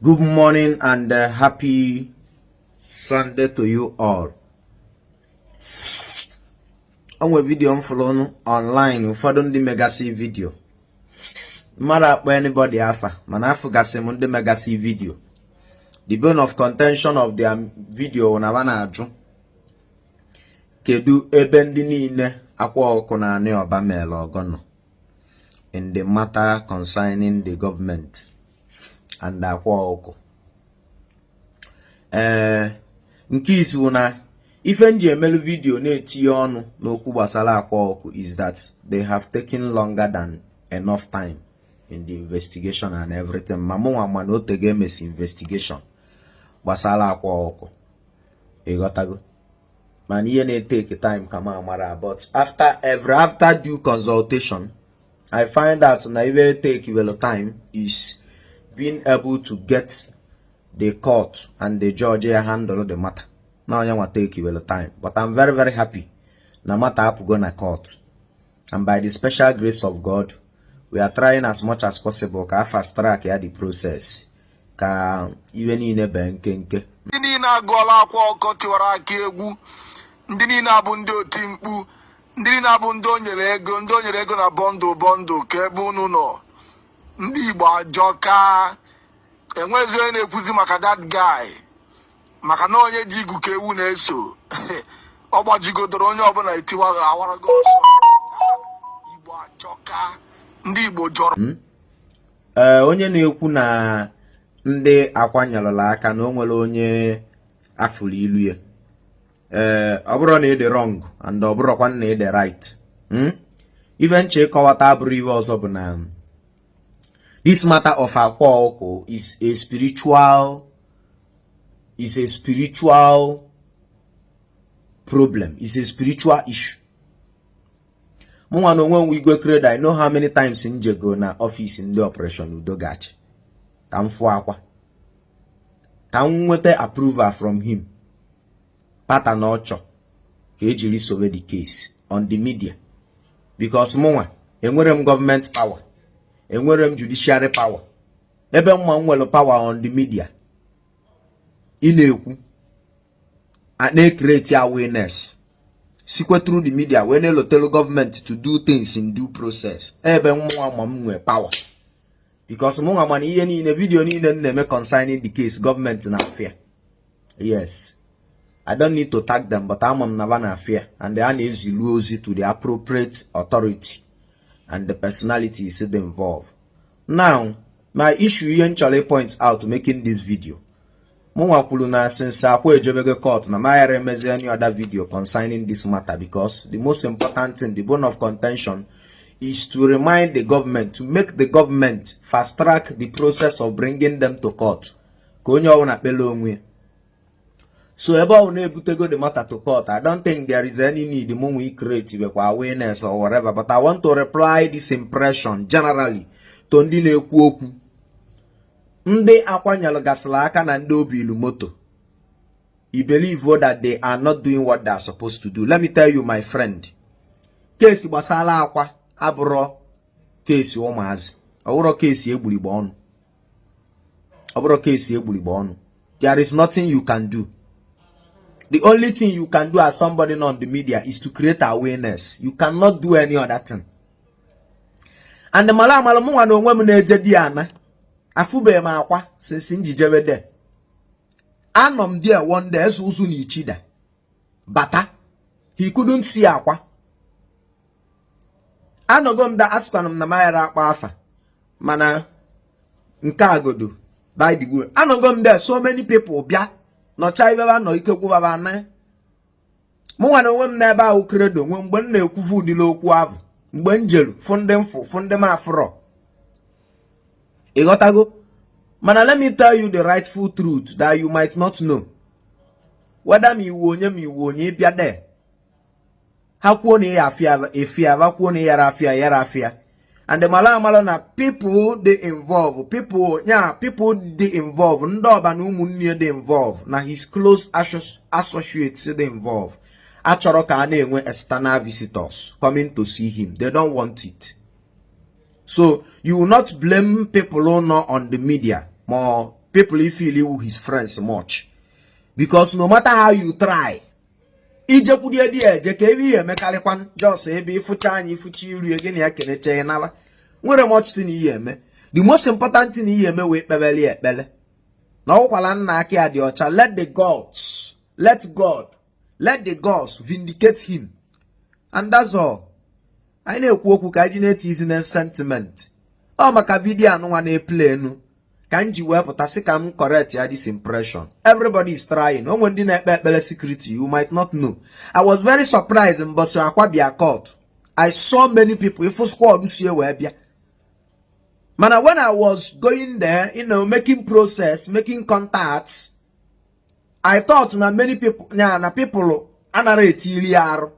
Good morning and happy Sunday to you all. O nwere video m fụrụ online, ụfọdụ ndị megasị video. Mmadụ akpọ anybody afa, mana afụgasị m ndị megasị video. The bone of contention of their video na ba na-ajụ kedu ebe ndị niile Akwa Ọkụkọ na Anị Ọba mere ọgọ nọ in the matter concerning the government and Akwa Ọkụkọ. Ee, nke isi bụ na ife m ji emelu video na-etinye ọnụ n'okwu gbasara Akwa Ọkụkọ is that they have taken longer than enough time in the investigation and everything. Ma mụnwa mana otego emesi investigation gbasara Akwa Ọkụkọ, ịghọtago? Mana ihe na-etake time ka m amara, but after due consultation, I find out na ife take well time is being able to get the court and the judge ya handle the matter. Na onye nwa take well time, but I'm very, very happy na matter apụgo na court, and by the special grace of God, we are trying as much as possible ka a fast track ya the process, ka iwe niile bee nkenke. Ndị niile agụọla Akwa Ọkọ tiwara aka egwu, ndị niile abụ ndị oti mkpu, ndị niile abụ ndị o nyere ego, ndị o nyere ego na bundle bundle, ka ebe unu nọ. Ndị Igbo ajọka. Enwezi onye na-ekwuzi maka that guy, maka na onye ji igu ka ewu na-eso. Ọ gbajigodoro onye ọbụla etiwa awarago ọsọ. Igbo ajọka, ndị Igbo jọrọ. Ee, onye na-ekwu na ndị akwanyerela aka na o nwere onye afụrụ ilu ya, ee, ọ bụrụ na ị dị wrong and ọ bụrụkwa na ị dị right, Ife nche ịkọwata abụrụ iwe ọzọ bụ na this matter of Akwa Ọkụkọ is a spiritual problem, is a spiritual issue. Mụnwa na onwe m, Igwe Credo, I know how many times m jego na office ndị Operation Udo Ga-achị ka m fụọ Akwa, ka m nweta approval from him, pattern ọ chọ ka ejiri sobe the case on the media, because mụnwa enwere m government power, enwere m judiciary power. Ebe mma m nwere power on the media, ị na-ekwu, na-ecreate awareness, sikwe through the media wee na-elotelu gọọmenti to do things in due process. Ebe mụnwa ma m nwee power, because mụnwa mana ihe niile, video niile m na-eme concerning the case, gọọmenti na-afịa. Yes, I don't need to tag them, but ama m na ba na-afịa and a na-ezilu ozi to the appropriate authority and the personalities dị involved. Now, my issue, ihe m chọrọ point out making this video, mụnwa kwuru na since Akwa ejebego court, na maghara emezi any other video concerning this matter, because the most important thing, the bone of contention, is to remind the government, to make the government fast track the process of bringing them to court, ka onye ọbụla kpele onwe ya. So ebe ọ na-ebutego the matter to court, I don't think there is any need mụnwa create bekwa awareness or whatever, but I want to reply this impression generally to ndị na-ekwu okwu ndị akwanyelụ gasịrị aka na ndị obi ilu moto. You believe that they are not doing what they are supposed to do. Let me tell you, my friend, case gbasara Akwa abụrọ case ụmụazị, ọbụrọ case egburigbe ọnụ, ọbụrọ case egburigbe ọnụ. There is nothing you can do. The only thing you can do as somebody on the media is to create awareness. You cannot do any other thing. And mara amara, mụnwa na onwe m na-eje di ana afụbeghị m Akwa since njijebe de. Anọ m there one day, eze ụzụ na ichida bata, he couldn't see Akwa. Anọgo m da, asịkwana m na maghara akpọ afa, mana nke agodo, by the way, anọgo m there, so many people bịa nọcha ibebe nọ ike kwụbaba na mụnwa na onwe m n'ebe ahụ. Credo nwe mgbe m na-ekwufu ụdịrị okwu ahụ, mgbe m jeru fụ ndị mfụ, fụ ndị m afụrọ, ịghọtago? Mana let me tell you the rightful truth that you might not know. Whether ma iwu onye, ma iwu onye, ịbịa de ha kwuo na ya afịa efia, ba kwuo na yara afịa yara afịa. And mara amara na people dey involve, people ya, people dey involve, ndị ọba na ụmụnne dị involve, na his close associates dị involve, achọrọ ka a na-enwe external visitors coming to see him. They don't want it. So you will not blame people who nọ on the media, ma people People feel iwu his friends much, because no matter how you try ijekwudie di eje ka ebe ihe emekarịkwa, just ebe ịfụcha anya, ịfụcha iru gị na ya, kenecha ya, naba, nwere much thing ihe eme. The most important thing ihe eme wee kpebeli ekpele na ọkwala nna aka ya dị ọcha. Let the gods, let God, let the gods vindicate him, and that's all. Anyị na-ekwu okwu ka anyị ji na-eti izi na sentiment. Ọ maka video anụnwa na-eplay enu ka m ji wee pụta sị ka m correct ya this impression. Everybody is trying. Onwe ndị na-ekpe ekpere security, you might not know. I was very surprised mbọsị Akwa bịa court. I saw many people, ifu squad sie wee bịa. Mana when I was going there, making process, making contacts, I thought na many people na people anara etili ya arụ.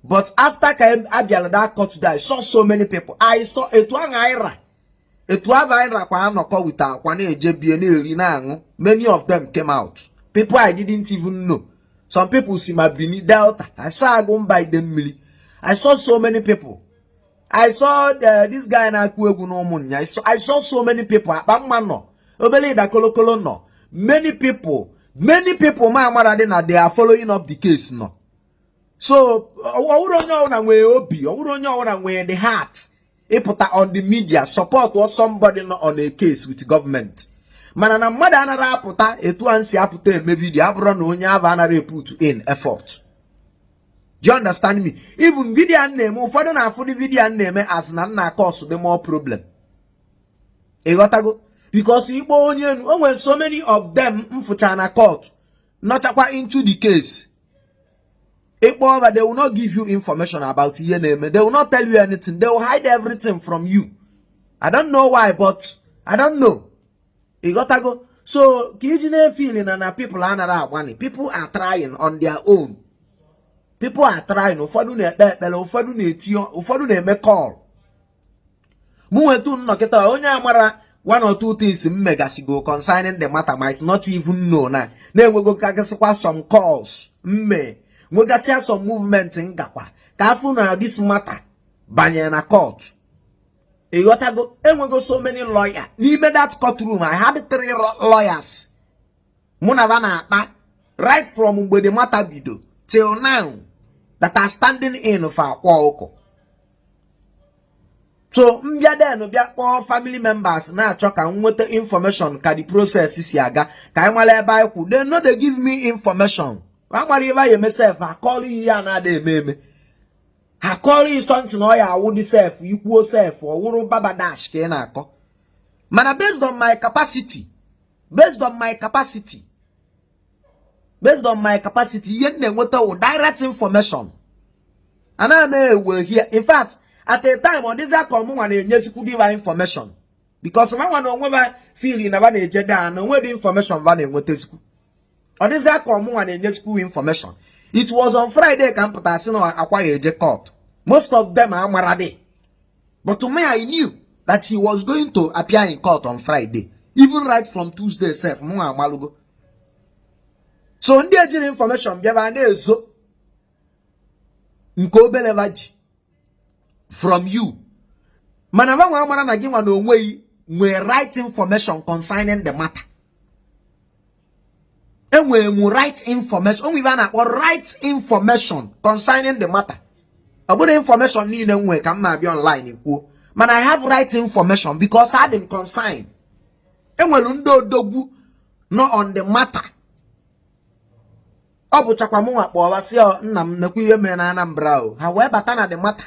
But after ka abịara that court today, I saw so many people. I saw etu ahụ anyị ra, etu ahụ anyị rakwa anọkọ with Akwa, na-eje bie, na-eri, na-aṅụ. Many of them came out, people I didn't even know. Some people si ma Benin, Delta. I saw Agụmba ide mmiri. I saw so many people. I saw this guy na-akụ egwu na ụmụnnya. I saw so many people. Akpa mma nọ, obere ịda kolokolo nọ, many people, many people ma amara dị na they are following up the case nọ. So ọwụrụ onye ọbụla nwere obi, ọwụrụ onye ọbụla nwere the heart ịpụta on the media support or somebody nọ on a case with government. Mana na mmadụ anara apụta etu a nsi apụta eme video abụrụ na onye ahụ anara eput in effort. Do you understand me? Even video a na-eme, ụfọdụ na-afụ dị video a na-eme as na nna cause the more problem. Ịghọtago? Because ikpe onye enu o nwere, so many of them mfụcha na court nọchakwa into the case. Ịkpọ over, they will not give you information about ihe na-eme. They will not tell you anything. They will hide everything from you. I don't know why, but I don't know. Ịghọtago? So ka iji na-efeel na people anara agbani, people are trying on their own. People are trying. Ụfọdụ na-ekpe ekpere, ụfọdụ na-eti, ụfọdụ na-eme call. Mụ nwetu nnọkịta, onye amara one or two things m megasigo concerning the matter might not even know na na-enwego kagasịkwa some calls mme nwegasịa, some movement ngakwa ka afụ na this matter banyere na court. Ịghọtago? Enwego so many lawyer n'ime that courtroom. I had three lawyers mụ na ba na-akpa right from mgbe the matter bido till now that are standing in for Akwa Ọkụkọ. So mbịa den bịa kpọọ family members na-achọ ka m nweta information ka the process si aga, ka anyị mara ebe anyị kwụ. They no dey give me information. Ha mara ebe anyị eme sef, akọrọ ihe a na-ada eme eme. Ha kọrọ you something ọ ya awụ dị sef, ikwuo sef, ọwụrụ babadash ka ị na-akọ. Mana based on my capacity, based on my capacity, based on my capacity, ihe m na-enweta wụ direct information. Anaghị m ewe here. In fact, at a time ọ dịzịa ka ọmụnwa na-enyezikwu diva information, because nwa na onwe ba feel na ba na-eje daa na onwe dị information ba na-enwetazikwu. Ọ dịzịa ka ọmụnwa na-enyezikwu information. It was on Friday ka m pụtara sị na Akwa ya eje court. Most of them amara dị, but to me, I knew that he was going to appear in court on Friday. Even right from Tuesday sef, mụ amalụgo. So ndị ejiri information bịaba na-ezo nke obere ba ji from you, mana nwa mara na gị nwa na onweghị nwee right information concerning the matter. Enwere m right information. Onwe ibe a na-akpọ right information concerning the matter. Ọ bụrụ information niile m nwee ka m na-abịa online kwuo, mana I have right information because adị m concerned. Enwere ndị odogwu nọ on the matter. Ọ bụchakwa mụ nwa kpọwa sị, "Nna m, nekwa ihe mere na Anambra o." Ha wee bata na the matter.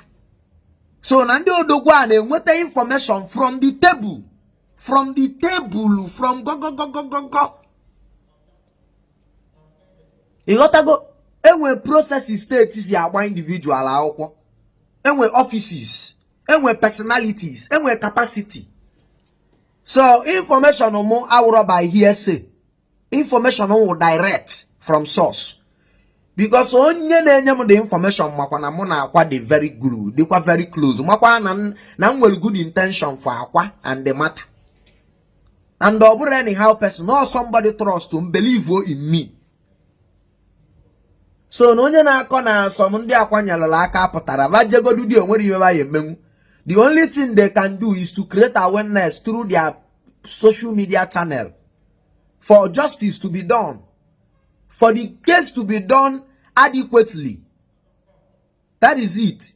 So na ndị odogwu a na-enweta information from the table, from the table, from gogogogogogo. Ịghọtago? Enwe processes steeti si agba individual akwụkwọ, enwe offices, enwe personalities, enwe capacity. So information mụ awụrọ by hearsay. Information wụ direct from source, because onye na-enye m the information makwa na mụ na Akwa dị very good, dịkwa very close, makwa na m nwere good intention for Akwa and the matter. And ọ bụrụ anyhow person or somebody trust m, believe in me. So na onye na-akọ na asọm ndị Akwa nyerela aka pụtara vajegodu di onwere ihe ya emenwu. The only thing they can do is to create awareness through their social media channel for justice to be done, for the case to be done adequately. That is it.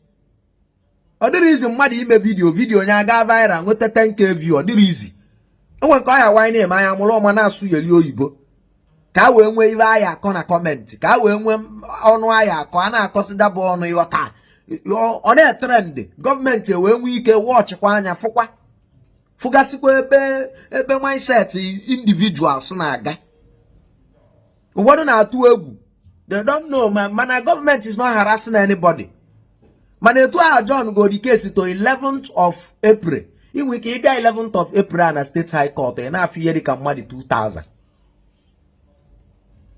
Ọ dịrị izi mmadụ ime video, video onye aga viral, nweta 10K view. Ọ dịrị izi. O nwere nke ọya wanyị na-eme anya mụrụ ọma na-asụ yeli oyibo ka a wee nwee ibe aya akọ na comment, ka a wee nwee ọnụ aya akọ a na-akọsị dabụ ọnụ ịghọta. Ọ na-etrend, gọọmenti wee nwee ike wọchịkwa anya, fụkwa fụgasịkwa ebe mindset individuals na-aga. Ụfọdụ na-atụ egwu, they don't know, mana gọọmenti is not harassing anybody. Mana etu a John go the case to 11th of April, inwe ike ịbịa 11th of April a na State High Court, ị na-afụ ihe dịka mmadụ 2000.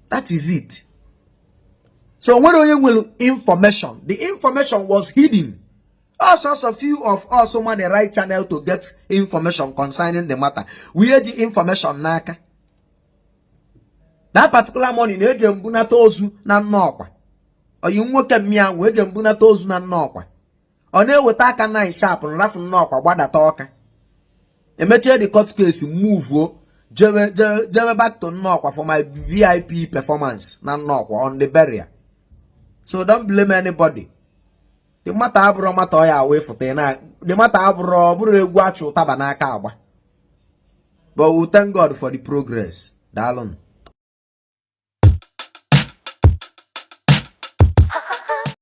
That is it. So nwere onye nwere information, the information was hidden. Also, few of us ma the right channel to get information concerning the matter. We eji information n'aka. That particular morning na-eje mbunata ozu na nnọọkwa oyi nwoke mmịa wee je mbunata ozu na nnọọkwa. Ọ na-eweta aka 9 sharp nrafu nnọọkwa gbadata ọka. Emechie the court case, move jewe jewe back to nnọọkwa for my VIP performance na nnọọkwa on the burial. So don't blame anybody. The matter abụrụ matter ọ ya wee fụta na the matter abụrụ, ọ bụrụ egwu achụ ụtaba n'aka agba. But we thank God for the progress. Daalụnụ.